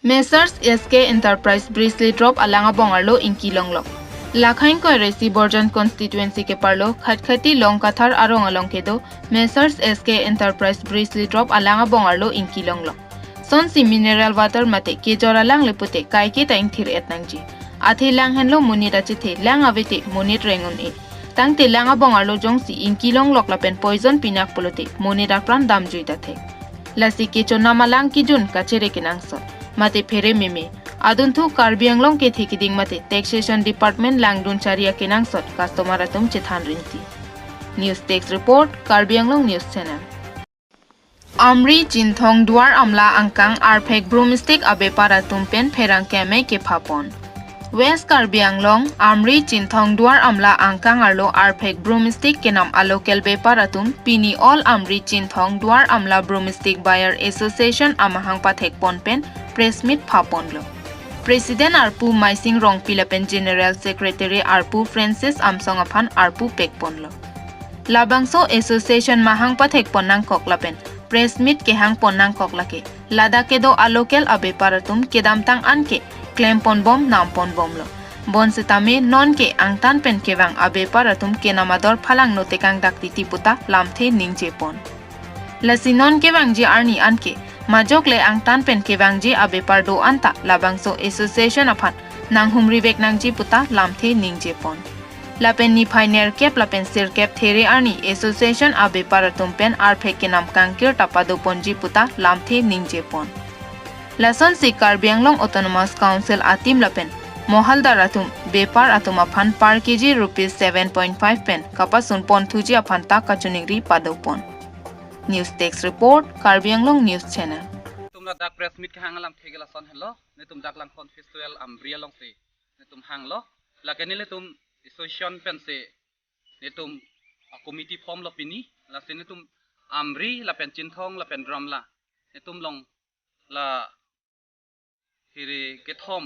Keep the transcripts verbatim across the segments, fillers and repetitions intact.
Messrs S K Enterprise Bridge Ley Drop alang abong arlo ingki longlok. Lakhain Koiresi Borjan Constituency keparlo Khatkhati Longkathar arong along kedo Messrs S K Enterprise Bridge Ley Drop alang abong arlo ingki longlok. Sonsi mineral water mate kejor alang le pute kaike ta ingthir et nangji. Athe lang henlo monit achethe lang avete monit reng un-e. Tangte lang abong arlo jongsi ingki longlok lapen poison pinak pulote monit apran damjui ta thek. Lasi kechonam alang kijun kachere kenangsot. Mate phere meme. Adunthu Karbi Anglong kethe kiding mate Taxation Department langdun chari akenangsot customer atum chethan rinti. News Desk Report, Karbi Anglong News Channel. Amri Chinthong Duar Amla angkang arphek broomstick abepar atum pen pherangke amei kephapon. West Karbi Anglong, Amri Chinthong Duar Amla angkang arlo arphek broomstick kenam alocal bepar atum pini All Amri Chinthong Duar Amla Broomstick Buyer Association amahang pathekpon pen press meet phaponlo. President arpu Maising Rongpi lapen General Secretary arpu Francis Amsong aphan arpu pekponlo. Labangso association mahang pathekpon nangkok lapen press meet kehangpon nangkok lake ladak kedo alocal abepar atum kedamtang anke klempon bom nampon bomlo. Bonsitame nonke angtan pen kevang abepar atum kenam ador phalangno tekang dak titi puta lamthe ningjepon. Lasi non kevangji arni anke majok le angtan pen kevangji abepar do anta labangso association aphan nanghumrivek nangji puta lamthe ningjepon. Lapen niphai nerkep lapen sirkep there arni association abepar atum pen arphek kenam kangkir ta padoponji puta lamthe ningjepon. Lasonsi Karbi Anglong Autonomous Council a-team lapen mohaldar atum bepar atum aphan per K G rupees seven point five pen kapasunpon thuji aphan ta kachiningri padopon. News Desk Report, Karbi Anglong News Channel. Netum ladak press meet kehang alamthe ke lason henlo, netum dak Langpon Festival Amri alongsi netum hanglo. Lake nelitum association pensi netum a-committee formlo pini, lasi netum Amri lapen Chinthong lapen Duar Amla, netum long la hiri kethom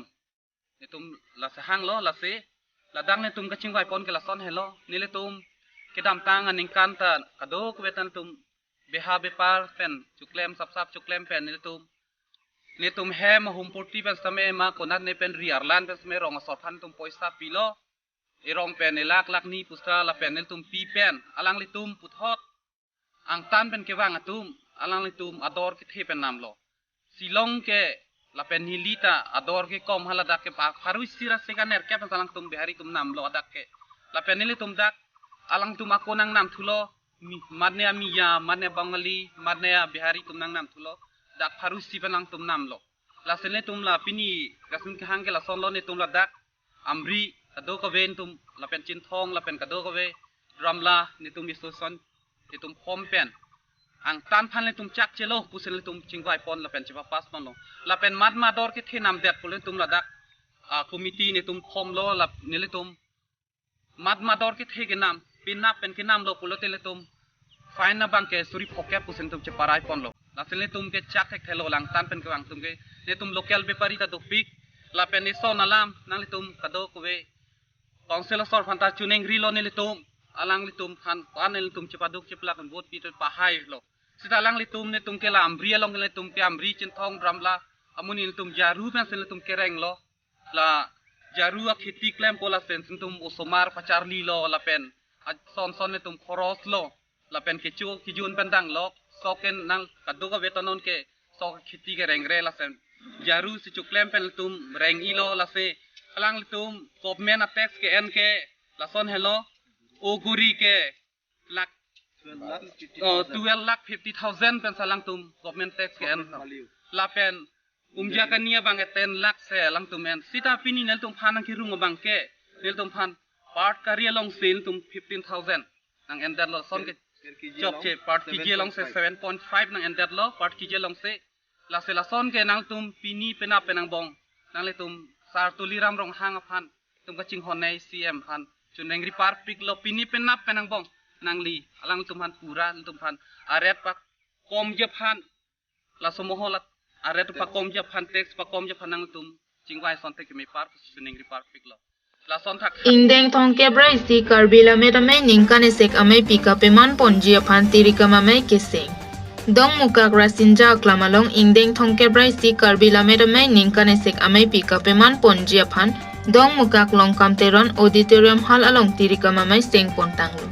netum lasi hanglo, lasi ladak netum kachingvaipon ke lason henlo, nelitum kedamtang aningkan ta kadokave ta netum beha bepar pen choklem sapsap choklem pen nelitum, netum hem humpurti pen sitame ma konat ne pen ri arlan pen sitame rong asor aphan netum poisa pilo, erong pen elak lak ni pusa lapen nelitum pi pen alanglitum puthot angtan pen kevang atum alanglitum ador kethe pen namlo. Shillong ke lapen Nilita ador kekom haladak ke pa pharuisi ra seka nerkep pen alangtum Bihari atum namlo adak ke. Lapen nelitum dak alangtum ako nangnam thulo, mi- matne a-Miya, matne Bengali, matne a-Bihari atum nangnam thulo. Dak pharuisi pen alangtum namlo. Lasi netum la pini kasun kehang ke lasonlo, netum ladak Amri kadokave netum lapen Chinthong lapen kadokave Duar Amla netum association netum form pen angtan aphan netum chakchelo pusi netum chingvaipon lapen chepapass ponlo. Lapen mat ma ador kethe namdet pu netum ladak a-committee netum formlo, lap- nelitum mat ma ador kethe kenam, penap pen kenamlo pulote netum fine abang ke suri phokep pusi netum cheparai ponlo. Lasi netum ke chak thekthelo, la angtan pen kevang atum ke, netum local bepari ta dopik, lapen ison alam nanglitum kadokave council asor aphan ta chiningrilo nelitum, alanglitum aphan pan nelitum chepaduk cheplak vote pi to pahailo. Sita alanglitum netum ke la Amri along netum ke Amri Chinthong Duar Amla amonit netum jaru pensi netum kerenglo. La jaru akheti klempo, lason netum osomar pacharlilo lapen a- son son netum khoroslo lapen kecho kejun pen danglok, sok ke nang kadokave ta nonke sok kheti kerengre, lason jaru si choklem pen netum reng-ilo. Lasi alanglitum government a-tax ke-en ke lason henlo, oguri ke lakh, oh, twelve lakh fifty thousand pensi alangtum government tax ke-en. Lapen umjakani abang ke ten lakh si alangtum en. Sita pini nelitum aphan nangkerung abang ke, nelitum aphan per kg alongsi nelitum fifteen thousand nang-endetlo, son ke chokche per kg alongsi seven point five nang-endetlo per kg alongsi. Lasi lason ke nangtum pini penap pen angbong nanglitum Sar Tuliram Ronghang aphan netum kachinghon nei, C M aphan choningri parpiklo, pini penap pen angbong nangli alangtum aphan pura, netum aphan a-rate pakomji aphan, laso moholat a-rate pakomji aphan, tax pakomji aphan nangtum chingvai asonte keme par choningri parpiklo. Lason thak. Ingdeng thomkep ra isi Karbi Lammet Amei ningkan esek amei pika pemanponji aphan tirikam amei keseng. Dongmukak Rasinja aklam along ingdeng thomkep ra isi Karbi Lammet Amei ningkan esek ameipi kapeman ponji aphan Dongmukak Longkam Teron Auditorium Hall along Tirikam Amei seng pon tanglo.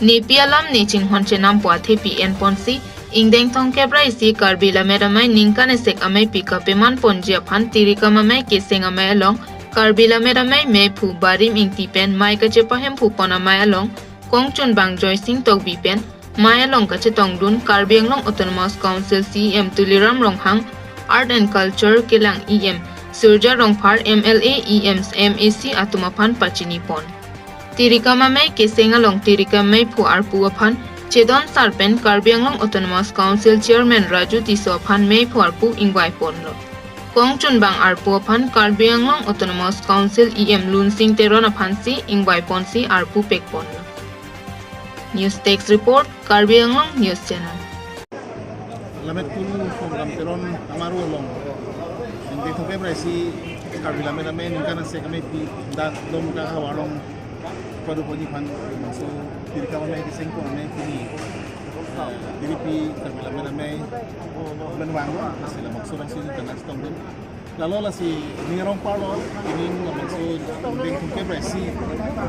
Nepi alam ne chinghon chenam pu athepi en ponsi, ingdeng thomkep ra isi Karbi Lammet Amei ningkan esek ameipi kapeman ponji aphan Tirikam Amei keseng amei along Karbi Lammet Amei meiphu Barim Ingti pen mei kachepahemphu pon amei along kongchunbang Joysing Tokbi pen mei along kachetongdun Karbi Anglong Autonomous Council C E M Tuliram Ronghang, Art and Culture kelang E M Surjya Rongphar, M L A, E M, M A C atum aphan pachini pon. Tirikam Amei keseng along Tirikam meiphu arpu aphan Chedon Sar pen Karbi Anglong Autonomous Council Chairman Raju Tisso aphan meiphu arpu ingvai ponlo. Kongchunbang arpu aphan Karbi Anglong Autonomous Council E M Lunsing Teron aphansi ingvai ponsi arpu pek ponlo. News Desk Report, Karbi Anglong News Channel. Lammet Kul Longkam Teron amaru along ingdeng thomkep ra isi Karbi Lammet Amei ningkan esek ameipi dak Dongmukak havar along padu ponji aphan so Tirikam Amei keseng pon amei pini, eh, diripi Karbi Lammet Amei men vanglo, lasi labangso rang sini kanas tongdun. Lalo lasi ning arong parlo, ning labangso ingdeng thomkep ra isi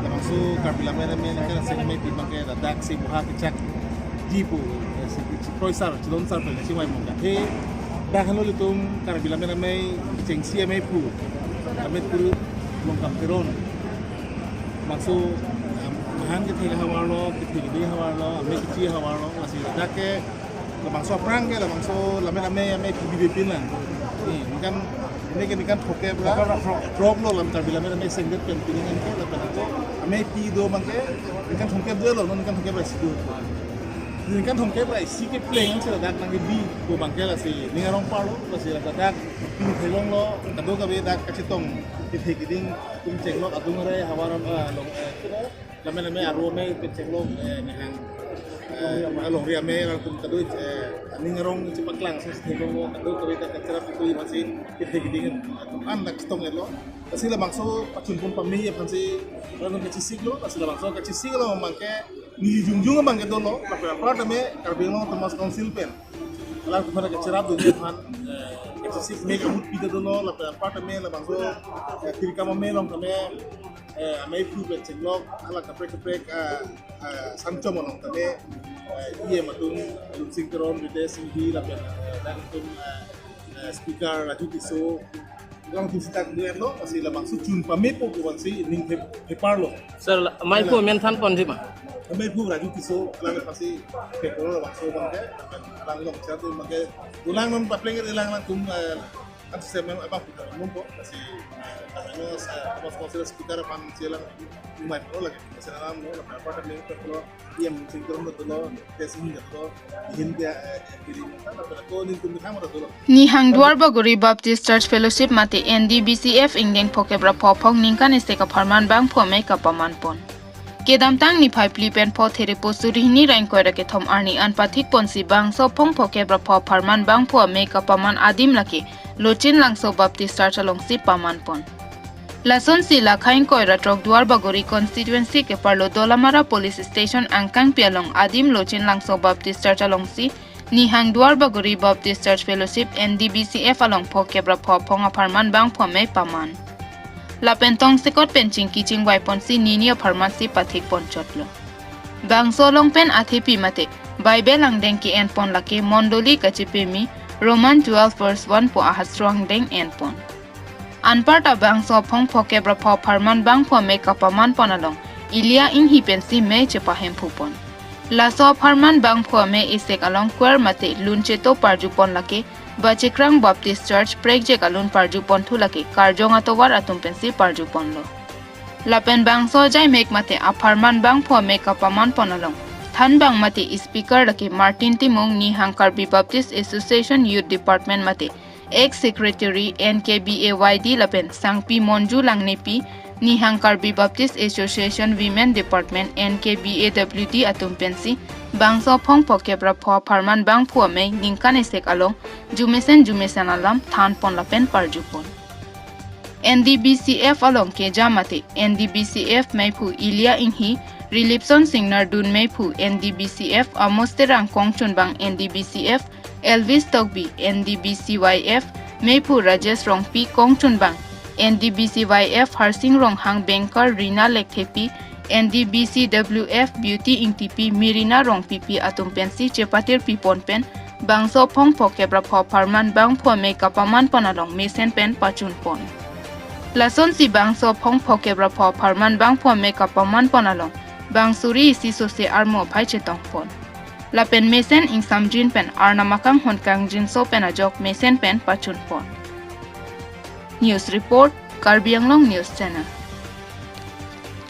labangso Karbi Lammet Amei ningkan esek ameipi abangke ladak si buha kechak ji pu, eh, si, si Chedon Sar, Chedon Sar pen si mai mongka. He, dak halo ilitum Karbi Lammet Amei chengsi ameiphu, Lammet Kul Longkam Teron. Labangso, um, mahan kethe havarlo, kethe kiding havarlo, amei kechi havarlo, lasi ladak ke labangso aphrang ke labangso Lammet Amei ameipi bibipin lang. Ni, ningkan, ini ke ningkan thomkep ra, thomkep ra phrok. Phrok lo lam Karbi Lammet Amei sengdet pen pini ningkan ke lapen ako ameipi do abangke ningkan thomkep dolo, non ningkan thomkep ra isi do. Ningkan thomkep ra isi kepleng si ladak nangkebi pu abangke lasi ning arong parlo, lasi ladak pini thelonglo, kadokave dak kachetong kethe kiding atum chenglok adung arai havar, ah, along, eh, kira Lammet Amei aru amei pen chenglok, eh, nihang, eh, alongri amei atum kado, eh, ning arong chepaklangsi thelonglo, kadokave ta kacherap itu imasin kethe kiding atum an dak chetong lo. Lasi labangso pachun pon pame aphansi latum kachesiklo, lasi labangso kachesiklo abangke neli jongjong abangke dolo, lapen apar tame Karbi Anglong Autonomous Council pen alangtum aphan kacherapdun aphan, eh, kachesik mek ahut pida dolo, lapen apar tame labangso, eh, Tirikam Amei along tame, eh, ameiphu pen chenglok, hala kaprek kaprek, ah, ah, sanchom along tame, eh, E M atum, Lunsing Teron, Ritesh Enghi, lapen, eh, dak atum, eh, eh, speaker Raju Tisso, alangtum sita dolo, lasi labangso chun pamepo pu abangsi ning the-, theparlo. Sir, la-, ameiphu amen than ponji ma? Ameiphu Raju Tisso, alang pasi peklo labangso abangke, alang along chat abangke, ulang non papleng alang alangtum, eh, kan semen abang putar mumpo, lasi, eh, kami no sa, Autonomous Council speaker aphan si alang umai polo lagi, selam no, lapen apar tame peklo, E M Lunsing Teron dolo, Ritesh Enghi dolo, Hindia, eh, kiri, lapen ako ningtum bithang dolo. Nihang Duarbagori Baptist Church Fellowship mate N D B C F ingdeng phokep ra pho aphong ningkan esek apharman bangphu amei kapaman pon. Kedamtang niphai phli pen pho Therepo suri hini ra ingkoi ra kethom arni an pathik ponsi bangso aphong phokep ra pho apharman bangphu amei kapaman adim lake Lochin Langso Baptist Church alongsi paman pon. Lasonsi la kha ingkoi ra throk Duarbagori constituency keparlo Dolamara Police Station angkangpi along adim Lochin Langso Baptist Church alongsi Nihang Duarbagori Baptist Church Fellowship, N D B C F along phokep ra pho aphong apharman bangphu amei paman. Lapen tongsekot pen chingki chingvai ponsi nini apharman si pathik pon chotlo. Bangso along pen athepi mate Bible angdeng ke-en pon lake Mondoli kachepemi Roman twelve verse one pu ahasro angdeng en pon. Anparta bangso aphong phokep ra pho apharman bangphu amei kapaman pon along Elia Enghi pensi mei chepahemphu pon. Laso apharman bangphu amei esek along choir mate lun cheto parju pon lake Bachekrang Baptist Church prekjek alun parju ponthu lake karjong atovar atum pensi parju ponlo. Lapen bangso ajai mek mate apharman bangphu amei kapaman pon along thanbang mate speaker lake Martin Timung, Nihang Karbi Baptist Association Youth Department mate Ex Secretary N K B A Y D lapen Sangpi Monju Langnepi, Nihang Karbi Baptist Association Women Department, N K B A W D atum pensi bangso aphong phokep ra pho apharman bangphu amei ningkan esek along jumesen jumesen alam than pon lapen parju pon. N D B C F along keja mate N D B C F meiphu Elia Enghi Rilipson Singnar Dun Meiphu N D B C F, Amos Terang kongchunbang N D B C F, Elvis Tokbi N D B C Y F, Meiphu Rajesh Rongpi kongchunbang N D B C Y F, Harsing Ronghang Bengkar, Rina Lekthepi N D B C W F, Beauty Ingtipi, Mirina Rongpipi atum pensi chepatir pipon pen bangso phongpho kep ra pho apharman bangphu amei kapaman pon along mesen pen pachun pon. Lasonsi bangso phongpho kep ra pho apharman bangphu amei kapaman pon along bang suri isi sose armu aphai chetong pon. Lapen mesen ingsamjin pen arnam akanghon kangjinso pen ajok mesen pen pachun pon. News report, Karbi Anglong News Channel.